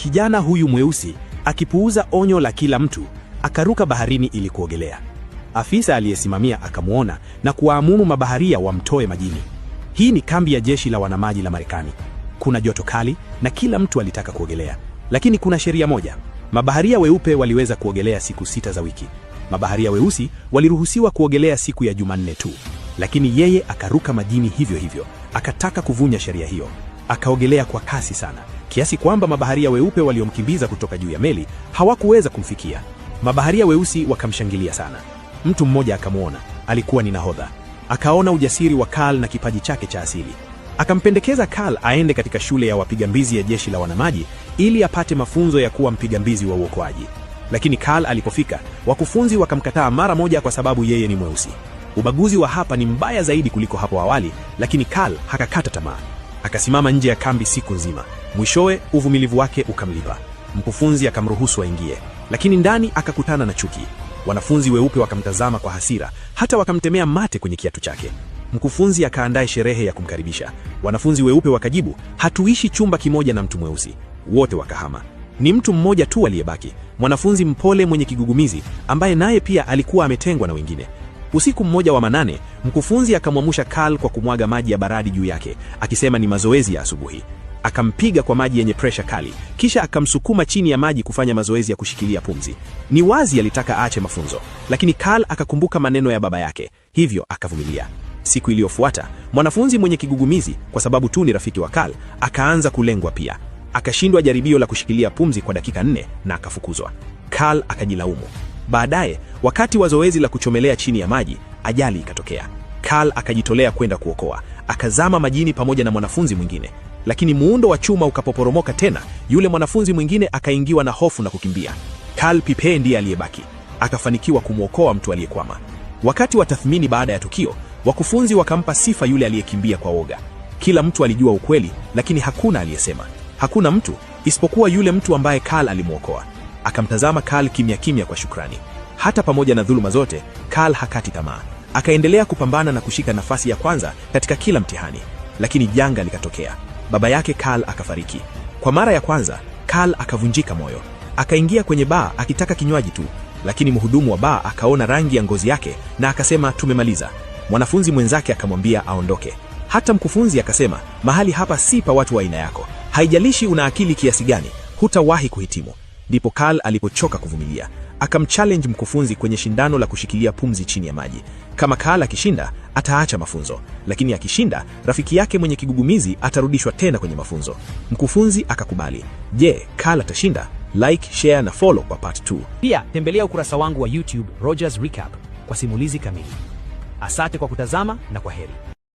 Kijana huyu mweusi, akipuuza onyo la kila mtu, akaruka baharini ili kuogelea. Afisa aliyesimamia akamwona na kuwaamuru mabaharia wamtoe majini. Hii ni kambi ya jeshi la wanamaji la Marekani. Kuna joto kali na kila mtu alitaka kuogelea, lakini kuna sheria moja. Mabaharia weupe waliweza kuogelea siku 6 za wiki. Mabaharia weusi waliruhusiwa kuogelea siku ya Jumanne tu. Lakini yeye akaruka majini hivyo hivyo, akataka kuvunja sheria hiyo. Akaogelea kwa kasi sana, kiasi kwamba mabaharia weupe waliomkimbiza kutoka juu ya meli hawakuweza kumfikia. Mabaharia weusi wakamshangilia sana. Mtu mmoja akamwona, alikuwa ni nahodha. Akaona ujasiri wa Carl na kipaji chake cha asili. Akampendekeza Carl aende katika shule ya wapiga mbizi ya jeshi la wanamaji ili apate mafunzo ya kuwa mpiga mbizi wa uokoaji. Lakini Carl alipofika, wakufunzi wakamkataa mara moja kwa sababu yeye ni mweusi. Ubaguzi wa hapa ni mbaya zaidi kuliko hapo awali, lakini Carl hakakata tamaa. Akasimama nje ya kambi siku nzima. Mwishowe uvumilivu wake ukamlipa. Mkufunzi akamruhusu aingie, lakini ndani akakutana na chuki. Wanafunzi weupe wakamtazama kwa hasira, hata wakamtemea mate kwenye kiatu chake. Mkufunzi akaandaa sherehe ya kumkaribisha. Wanafunzi weupe wakajibu, "Hatuishi chumba kimoja na mtu mweusi." Wote wakahama. Ni mtu mmoja tu aliyebaki, mwanafunzi mpole mwenye kigugumizi, ambaye naye pia alikuwa ametengwa na wengine. Usiku mmoja wa manane, mkufunzi akamwamusha Carl kwa kumwaga maji ya baridi juu yake, akisema ni mazoezi ya asubuhi. Akampiga kwa maji yenye presha kali, kisha akamsukuma chini ya maji kufanya mazoezi ya kushikilia pumzi. Ni wazi alitaka aache mafunzo, lakini Carl akakumbuka maneno ya baba yake, hivyo akavumilia. Siku iliyofuata, mwanafunzi mwenye kigugumizi, kwa sababu tu ni rafiki wa Carl, akaanza kulengwa pia. Akashindwa jaribio la kushikilia pumzi kwa dakika 4 na akafukuzwa. Carl akajilaumu. Baadaye, wakati wa zoezi la kuchomelea chini ya maji, ajali ikatokea. Carl akajitolea kwenda kuokoa, akazama majini pamoja na mwanafunzi mwingine. Lakini muundo wa chuma ukapoporomoka tena, yule mwanafunzi mwingine akaingiwa na hofu na kukimbia. Carl Pipe ndiye aliyebaki, akafanikiwa kumwokoa mtu aliyekwama. Wakati wa tathmini baada ya tukio, wakufunzi wakampa sifa yule aliyekimbia kwa woga. Kila mtu alijua ukweli, lakini hakuna aliyesema. Hakuna mtu isipokuwa yule mtu ambaye Carl alimwokoa. Akamtazama Carl kimya kimya kwa shukrani. Hata pamoja na dhuluma zote, Carl hakati tamaa. Akaendelea kupambana na kushika nafasi ya kwanza katika kila mtihani. Lakini janga likatokea. Baba yake Carl akafariki. Kwa mara ya kwanza, Carl akavunjika moyo. Akaingia kwenye baa akitaka kinywaji tu, lakini mhudumu wa baa akaona rangi ya ngozi yake na akasema, "Tumemaliza." Mwanafunzi mwenzake akamwambia aondoke. Hata mkufunzi akasema, "Mahali hapa si pa watu wa aina yako. Haijalishi una akili kiasi gani, hutawahi kuhitimu." Ndipo Carl alipochoka kuvumilia. Akamchallenge mkufunzi kwenye shindano la kushikilia pumzi chini ya maji. Kama Carl akishinda, ataacha mafunzo, lakini akishinda, rafiki yake mwenye kigugumizi atarudishwa tena kwenye mafunzo. Mkufunzi akakubali. Je, Carl atashinda? Like, share na follow kwa part 2. Pia tembelea ukurasa wangu wa YouTube Rogers Recap kwa simulizi kamili. Asante kwa kutazama na kwa heri.